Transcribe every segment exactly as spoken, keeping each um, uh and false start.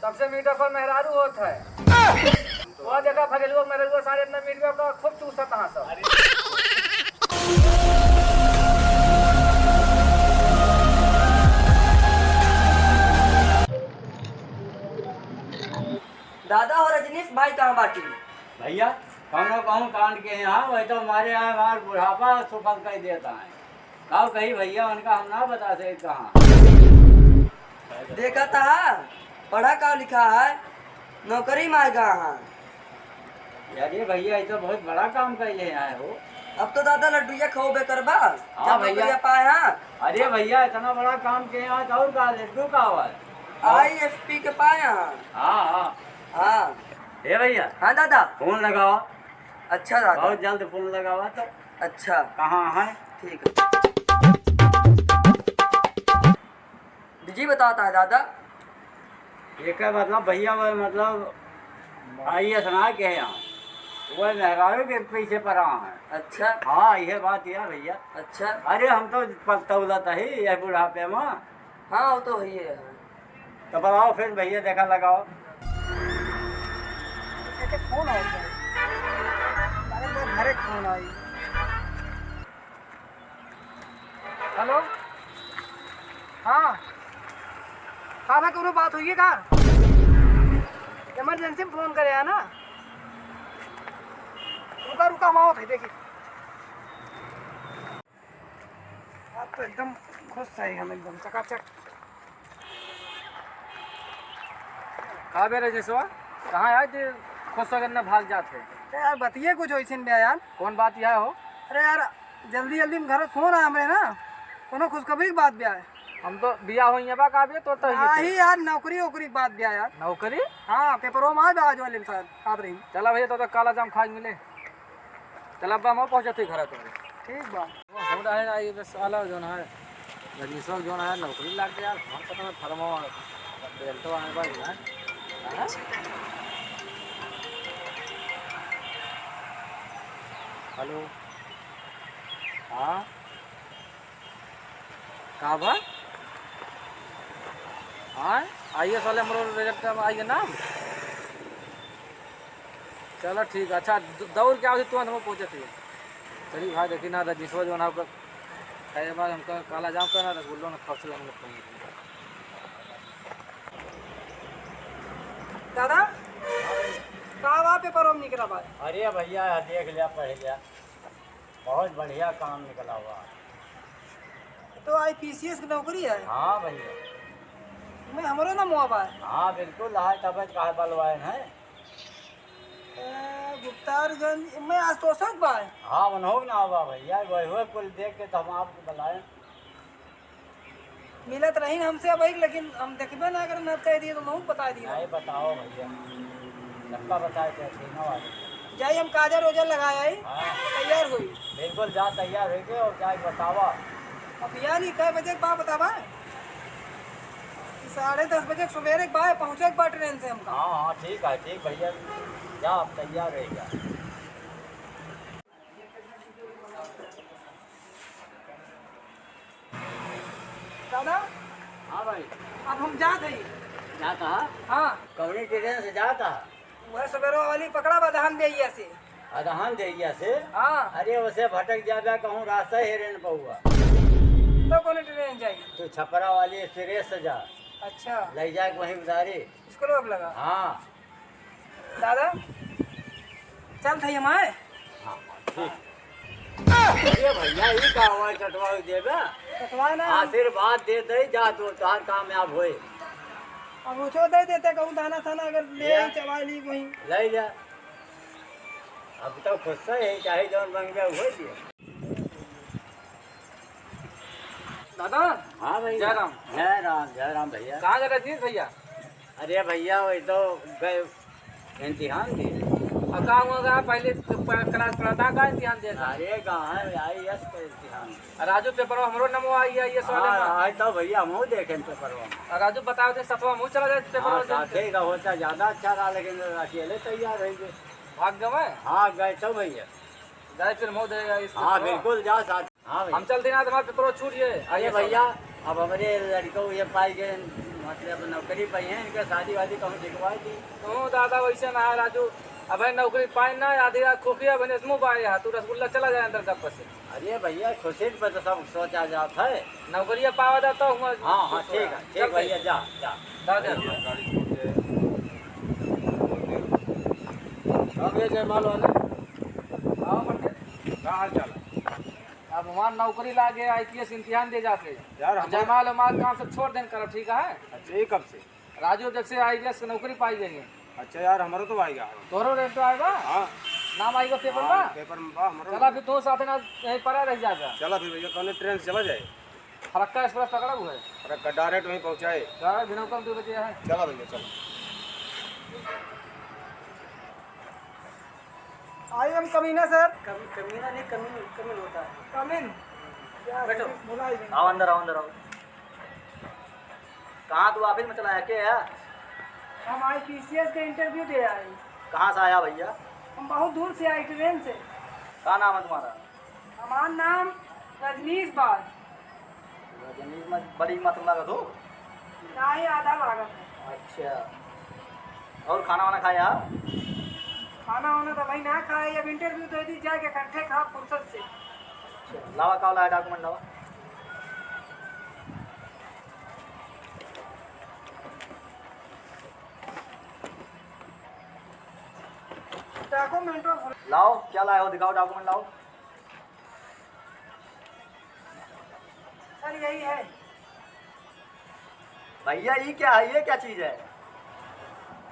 सबसे मीठा फल मेहरारू होत है। वो देखा भगलुआ मेहरारू सारे इतना मीठ बा, खूब चूसत हाँ सब। दादा हो रजनीश भाई कहाँ बाटी? भैया, कौनो कहूँ कांड के यहाँ, वही तो हमारे यहाँ हमार बुढ़ापा सुफल कर देता है। का कही भैया, उनका हम ना बता सके कहाँ। देखा था, पढ़ा का लिखा है, नौकरी मांगा है। अरे भैया, ये तो बहुत बड़ा काम कर ले आए हो। अब तो दादा लड्डुया खोबे करबा, हाँ जब भैया। नौकरिया पाए हाँ। अरे भैया, इतना बड़ा काम के यहाँ तो और का लड्डू का हुआ है? आईएफपी के पाए हाँ। हाँ, हाँ। हाँ। ए भैया। हाँ दादा। फोन लगाओ। अच्छा दादा। बहुत जल्द फोन लगावा तो। अच्छा। कहाँ है? ठीक है। बिजी बताता है दादा। एकर मतलब भैया, वो मतलब आईएएस ना के यहाँ, वो मेहरारू के पीछे पड़ा है। अच्छा। हाँ, ये बात यार भैया। अच्छा। अरे हम तो पछतौलत ही ये बुढ़ापे में। हाँ, वो तो है ही है। तो बताओ फिर भैया, देखा लगाओ। एक फोन आ गया। अरे, मैं घरे फोन आई। हेलो, हाँ, का भाई, कोनो बात हुई है का? इमरजेंसी में फोन करे है ना, रुका रुका, हम आवत है, देखी। आज तो एकदम खुश है हम, एकदम चकाचक। का बे रजनीशवा, कहाँ आज खुश होकर न भाग जात है? अरे यार, बतिये कुछ वैसे नहीं यार। कौन बात यह हो? अरे यार, जल्दी जल्दी में घर फोन आया हमरे ना, कोनो खुशखबरी की बात भी आए। हम तो बिया होई है बा का बे, तो तो ही नहीं यार, नौकरी वोकरी की बात भी आया। नौकरी? हाँ, पेपरों में आ आज वाले साथ, साथ रही। चला भैया, तो, तो काला जाम खाए मिले। चल, अब हम पहुँचत ही घर तोरे। ठीक बा। हो रहा है ना, ये बस साला जौन है, रजनीशवा जौन है, नौकरी लाग गया, हम पता ना फर्मा बेल्टो आने बा, जो है। हाँ? हेलो। हाँ? का बा? हाँ, आईएएस वाले हमरो रिजल्ट में आई है नाम। चलो ठीक है, अच्छा, द-, दौड़ के आओ, तुरंत हम पहुँचत ही। चली भाई, देखी ना, रजनीशवा जौन है, ओकर खाए बाद हमका काला जाम करना, रसगुल्लो ना खाओ से हम लोग खाएंगे। दादा, का बा पेपर में निकला बा? अरे भैया, देख लिया, पढ़ लिया। बहुत बढ़िया काम निकला हुआ। तो आई पीसीएस की नौकरी है? हाँ भैया। मैं हमरो ना मुआ बा। हाँ बिल्कुल, हाँ, तब काहे बलवाए हैं? ए, गुप्तारगंज में आस्तोषक बा। हाँ, उन्हों ना बा भैया, वही कुल देख के तो हम आपको बुलाए। मिलत रही न हमसे अब, लेकिन हम देखबे ना करन, अब कह दिए तो महू बता दिए। नहीं, बताओ भैया, सबका बताए के तीनों आदमी। जाई हम काजर ओजर लगाए आई, हाँ। तैयार होई। बिल्कुल, जा तैयार होई के और जाए बतावा। अब यार, ये कै बजे के बा बतावा? साढ़े दस बजे के सुबेरे के बा, पहुँचे के बा ट्रेन से हमका। हाँ, हाँ, ठीक है, ठीक भैया, जा आप तैयार रहिएगा। दादा, हाँ भाई। अब हम जात हई। जाता? हाँ। कौनी ट्रेन से जाता? वह सवेरे वाली पकड़ा बा, अदहन देइया से। अदहन देइया से? हाँ। अरे, उसे भटक जाबे, कहूँ रास्ता हेरे न पउआ। तो कौन ट्रेन जाई? तू छपरा वाली एक्सप्रेस से जा। अच्छा। ले जाए वहीं उधारी। स्कूल लगा? हाँ। दादा, चल थई हम आए। हाँ, ठीक। अरे भैया, ई का आवाज कटवा देबे? कटवा ना। आशीर्वाद दे दे, जा तो तोहार कामयाब होए। अब उछो दे देते, कहूँ दाना साना अगर ले ये। आई, चबा ली वहीं। ले जा। अब तो खुश से ही, चाहे जौन बन गया, वो दिए। दादा। हाँ भैया। जय राम। जय राम, जय राम भैया। कहाँ गए रजनीश भैया? अरे भैया, वही तो गए इम्तिहान दे। और कहाँ हुआ गया पहले तो प-, क्लास पढ़ा था, का इम्तिहान दिया था? अरे कहाँ है, आईएएस का इम्तिहान। और राजू पेपर में हमरो नमो आई, आईएएस वाले हाँ, में। आज तो भैया हम देखे पेपर में। और राजू बताओ थे सतवा मुँह चला जाए पेपर हाँ, में। साथे का होता ज्यादा अच्छा रहा, लेकिन अकेले तैयार हो गए। भाग गए? हाँ, गए तो भैया। जाए फिर मऊ दे इसको हाँ, तो। बिल्कुल, जा साथ। हाँ भैया। हम चलते ना, तुम्हारे पेपरो छूट गए। अरे आइए भैया, सब। अब हमरे लड़को ये पाई के अपने, अपने नौकरी पाई है, इनका शादी वादी कहूँ दिखवा दी। कहूँ दादा वैसे ना है राजू, अब है नौकरी पाए ना, आधी रात खोखिया बने इसमें बाए यहाँ, तू रसगुल्ला चला जाए अंदर गप से। अरे भैया, खुशी पे तो सब सोचा जात है। नौकरिया पावा जाता हूँ। हाँ, हाँ, ठीक है, ठीक भैया, जा, जा। दादा। गाड़ी छोड़ के। अब ये जयमाल वाले। हाँ, पंडित। का हाल चाल है? अब हमार नौकरी लागे, आईपीएस इम्तिहान दे जाते। यार, और हमार जयमाल उमाल काम सब छोड़ देन करो, ठीक है? अच्छा, ये कब से? राजू जब से आईपीएस की नौकरी पाई गई है। अच्छा यार, हमारो तो आएगा। तोरो रेट तो आएगा? हाँ। नाम आएगा पेपर हाँ, में? पेपर में बा, हमारो चला नाम। फिर तू साथ ना यहीं पड़ा रह जाएगा। चला फिर भैया, कौन ट्रेन से चला जाए? फरक्का एक्सप्रेस पकड़ा हुआ है। फरक्का डायरेक्ट वहीं पहुँचाए। डायरेक्ट बिना कम दो बजे है। चला भैया, चला। आई एम कमीना सर। कम-, कमीना नहीं, कमीन, कमीन होता है। कमीन? यार, बैठो। बुलाई नहीं। आओ अंदर, आओ अंदर, आओ। कहाँ तू ऑफिस में चला है, के है? हम आईपीसीएस का इंटरव्यू दे आए। कहाँ से आया भैया? हम बहुत दूर से आए, ट्रेन से। का नाम है तुम्हारा? हमार नाम रजनीश बाल। रजनीश में बड़ी मात्रा लागत हो? नाही, आधा लागत है। अच्छा, और खाना वाना खाया? खाना वाना तो भाई ना खाए, अब इंटरव्यू दे दी जाके, कंठे खा फुर्सत से। अच्छा, लावा, का लाया डॉक्यूमेंट लावा। डॉक्यूमेंट लाओ, क्या लाए हो, दिखाओ, डॉक्यूमेंट लाओ। सर, यही है। भैया, ये क्या है? ये क्या चीज़ है?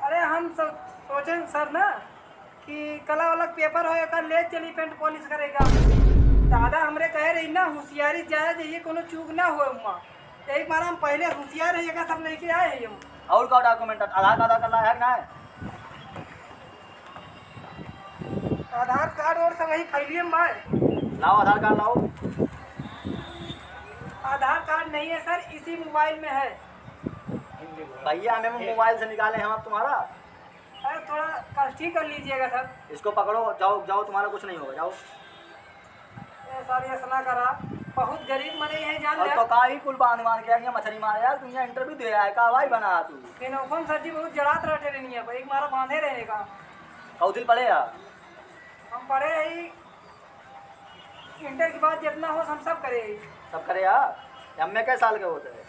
अरे, हम सो-, सोचें सर ना कि कला वाला पेपर हो, एकर ले चली पेंट पॉलिश करेगा। दादा हमरे कहे रही ना, होशियारी जाए जाइए, कोनो चूक ना हो उमा। यही मारे हम पहले होशियार है, एका सब लेके आए हैं हम। और का डॉक्यूमेंट? आधार कार्ड, आधार कार्ड लाया है कि ना? आधार कार्ड और सब वही फैलिए में बा। लाओ आधार कार्ड लाओ। आधार कार्ड नहीं है सर, इसी मोबाइल में है। भैया, हमें मोबाइल से निकाले हम अब तुम्हारा। अरे, थोड़ा कष्टी कर लीजिएगा सर। इसको पकड़ो, जाओ, जाओ, तुम्हारा कुछ नहीं होगा, जाओ। ए सर, ऐसा ना करा, बहुत गरीब मरे हैं, जान और ले। तो का ही कुल बांध बांध के आइए, मछली मारे यार, दुनिया इंटरव्यू दे आए, का भाई बना तू? बिनोखन सर जी बहुत जड़ात रहते रहनी है, एक मारा बांधे रहने का। कौथिल पढ़े यार? हम पढ़े ही इंटर के बाद जितना हो हम सब करे ही। सब करे यार? एमए कै साल के होते हैं?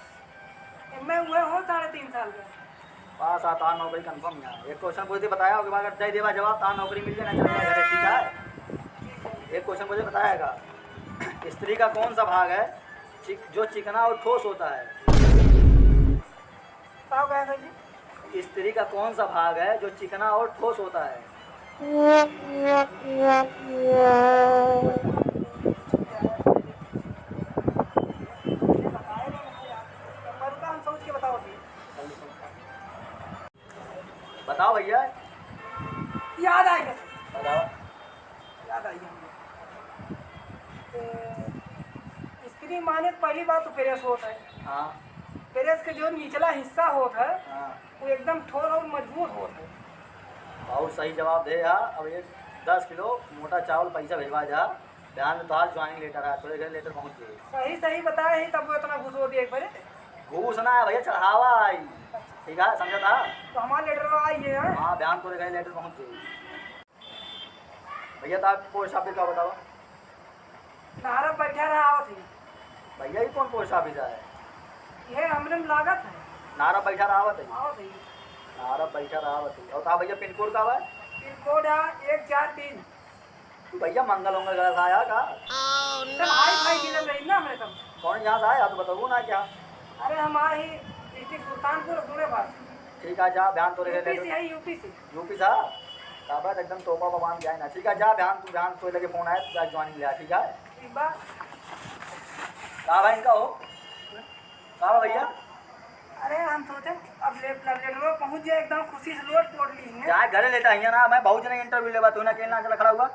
एमए हुए हो साढ़े तीन साल के। पास आ, तार नौकरी कंफर्म यहाँ। एक क्वेश्चन पूछ दे, बताया, ओके बाद अगर दे देवा जवाब, तार नौकरी मिल जाए, ना चले जाए घरे, ठीक है? एक क्वेश्चन मुझे बताएगा, स्त्री का कौन सा भाग है चिक-, जो चिकना और ठोस होता है? का कहा था जी? स्त्री का कौन सा भाग है जो चिकना और ठोस होता है? बताओ भैया। याद आ गया। बताओ। याद आई हमको। ए, स्त्री माने पहली बात तो प्रेस होत है। हाँ। प्रेस के जो निचला हिस्सा होत है, हाँ। वो एकदम ठोस और मजबूत होत है। बहुत सही जवाब दे यार। अब एक दस किलो मोटा चावल पैसा भिजवा जा, बिहान में तोहार ज्वाइनिंग लेटर आया, तोरे घर लेटर पहुँच जाए। सही सही बताए ही, तब वो इतना घूस हो दिया एक बार। घूस ना है भैया, चढ़ावा आई। ठीक है, समझा था? तो हमारा लेटर आई है, हाँ? हाँ, बिहान तोरे घर लेटर पहुँच जाए। भैया, तो आप पोस्ट ऑफिस का बताओ। नारा बैठा रहा आवत ही। भैया, ये कौन पोस्ट ऑफिस है? ये हमरे में लागत है। नारा बैठा रहा आवत है? आवत है। नारा बैठा रहा आवत है। और तो भैया, पिन कोड का बा? पिन कोड है एक चार तीन। तू भैया, मंगल उंगल गलत आया का? सर, हाई फाई जिला में रही ना हमरे सब। कौन यहाँ से आया, तू बताओ ना क्या? अरे, हम आए ही डिस्ट्रिक्ट सुल्तानपुर, अपने पास। ठीक है, जा, बिहान तोरे यूपी से है, यूपी से। यूपी सा? काबा एकदम तोपा बा बांध के आए ना। ठीक है, जा बिहान, तू बिहान तोरे लगे फोन आए, तू जा ज्वाइनिंग ले आ, ठीक है? ठीक बा। का भाई इनका हो? का बा भैया? अरे हम सोचे अब ले-, अब लेटरो पहुंच जाए, एकदम खुशी से लोट पोट ली है। जाए घरे लेटा हिया ना, मैं बहुत जने इंटरव्यू लेबा, तू ना अकेला चला खड़ा हुआ।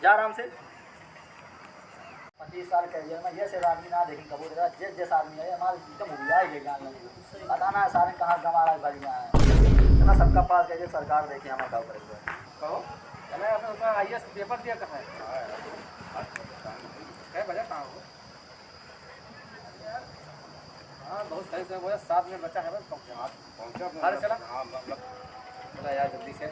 जा आराम से। पच्चीस साल करियर में ये से आदमी ना देखी कबो, जरा जिस, जिस आदमी है, हमारे एकदम हुलिया ही गए ज्ञान लेने को। पता ना सारे कहाँ गंवा रहा है, भर गया है। इतना सबका पास गए, सरकार देखे हमारा क्या करेगा। कहो, चला आपने उसका आईएएस पेपर दिया कहाँ है? है बजा कहाँ हो? हाँ, बहुत सही से बोला, सात मिनट बचा है बस, पहुँच जाओ। हाँ, पहुँचा अपना अरे, चला। हाँ, मतलब चला यार, जल्दी से।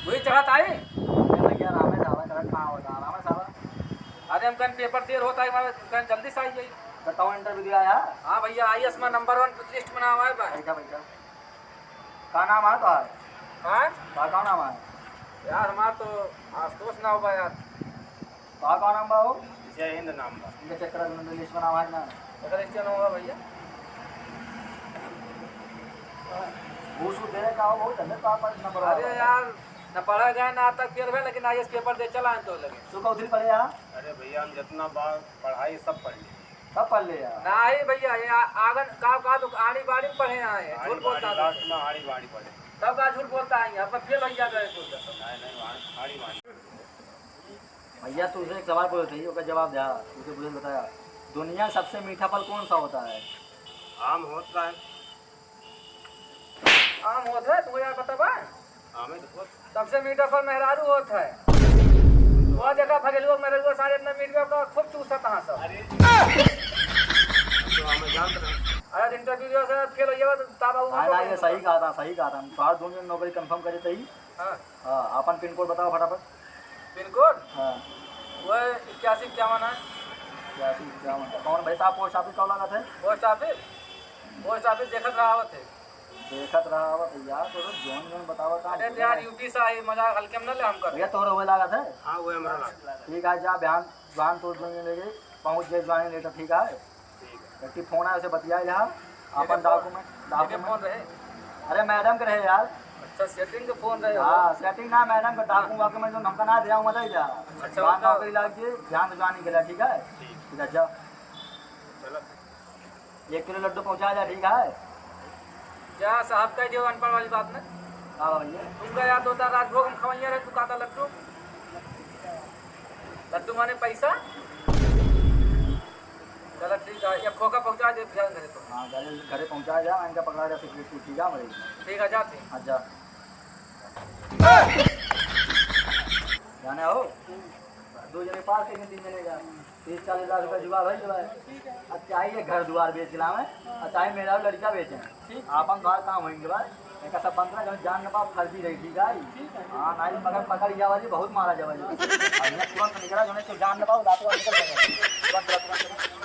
वही चढ़त आई। अरे भैया, आराम से आवा, चढ़त कहाँ होता, आराम से आवा। अरे, हम कहीं पेपर देर होता है, हमारे कहीं जल्दी से आई जाई। तो कौन इंटरव्यू दिया यार? हाँ भैया, आई एस में नंबर वन लिस्ट में नाम आए बा। बैठा, बैठा। का नाम है तोहार? हाँ? का, का नाम है? यार, हमार तो आशुतोष नाम बा यार। का, का नाम बा हो? जय हिंद नाम बा। इनके चक्कर में लिस्ट में नाम है ना? अगर इसके नाम होगा भैया। घूस उस दे का हो, बहुत धंधे का पर नंबर अरे वाला। यार, न पढ़ा गए, ना तक फेल भए, लेकिन आई एस पेपर दे चला है तो लगे। तू कौन दिन पढ़े यार? अरे भैया, हम जितना बार पढ़ाई सब पढ़ लिए। सब पढ़ ले यार। नहीं भैया, ये आ-, आंगन का, का तो आड़ी बाड़ी में पढ़े आए हैं। आड़ी झूठ बोलता बाड़ी है। लास्ट में आड़ी बाड़ी पढ़े। तब का झूठ बोलता है, यहाँ पर फेल हो जाता है, बोलता है। नहीं, नहीं, आड़ी, आड़ी बाड़ी। भैया, तुझसे एक सवाल पूछत ही, ओकर जवाब द्या, तुझे पूछे बताया, दुनिया में सबसे मीठा फल कौन सा होता है? आम होता है। आम होत है, तुमको यार पता बा? आमे तो होत। सबसे मीठा फल मेहरारू होत है। वो देखा भगेलुआ मेहरारू सारे इतना मीठ बा, खूब चूसत हाँ सब। अरे। तो हमें जानत रहे। अरे, इंटरव्यू जो है, फेल हो जावा, तो ताबा वो हाँ, ना, ये सही कहा था, सही कहा था। बाहर दुनिया में नौकरी कंफर्म करे थे ही। हाँ। हाँ, अपन पिन कोड बताओ फटाफट। पिन कोड? हाँ। वो इक्यासी इक्यावन है। इक्यासी इक्यावन। कौन भाई साहब, पोस्ट ऑफिस कौन लागत है? पोस्ट ऑफिस? पोस्ट ऑफिस देखत रहा आवत है। देखत रहा आवत है यार, तो जोन जोन बतावत है। अरे तो यार, यूपी से आई, मजाक हल्के में न ले हम कर। भैया, तोहरा हुए लागत है? हाँ, वो हमरा लागत। ठीक है, जा बयान, बयान तो जोन लेके पहुँच जाए ज्वाइनिंग लेटर, ठीक है? ठीक है। एक ठे फोन आया, उसे बतिया लिहा। अपन डॉक्यूमेंट, डॉक्यूमेंट। फोन रहे? अरे, मैडम के रहे यार। अच्छा, सेटिंग के फोन रहे हो? हाँ, सेटिंग ना, मैडम के डॉक्यूमेंट, वाक्यूमेंट जो हमका ना दिया, मत ही जा। अच्छा, बात उनका नौकरी लाग जी, ध्यान से ज्वाइनिंग के लिए, ठीक है? ठीक। ठीक है, जा। चलो। एक किलो लड्डू पहुँचा जा, ठीक है? जा साहब, कह दियो अनपढ़ वाली बात में। हाँ भैया। तुमका याद होता राजभोग में खवैया रहे, तू खाता लड्डू? लड्डू माने पैसा? चलो ठीक है, एक खोखा पहुँचा दे, ध्यान करे तो। हाँ, घरे, घरे पहुँचा जा, इनका पकड़ा जा, सिक्योरिटी, ठीक है, हमारे। ठीक है, जाते हैं। हाँ, जा। जाने हो? दो जने पास के तीन जने जा। तीस चालीस लाख रुपया जुगाड़ हो जाए। अब चाहे ये घर दुआर बेच के लावे, और चाहे मेरा लड़का बेचे। ठीक। आपन बाहर काम होएंगे भाई। एक सब बंद रहा, जान न पाओ, फर्जी रही, ठीक है? ठीक है। हाँ, नहीं, मगर पकड़ गया वाली बहुत मारा जावा जी। अब ये तुरंत निकला, जो नहीं तो जान न पाओ, रात को निकल जाएगा। तुरंत, तुरंत, तुरंत।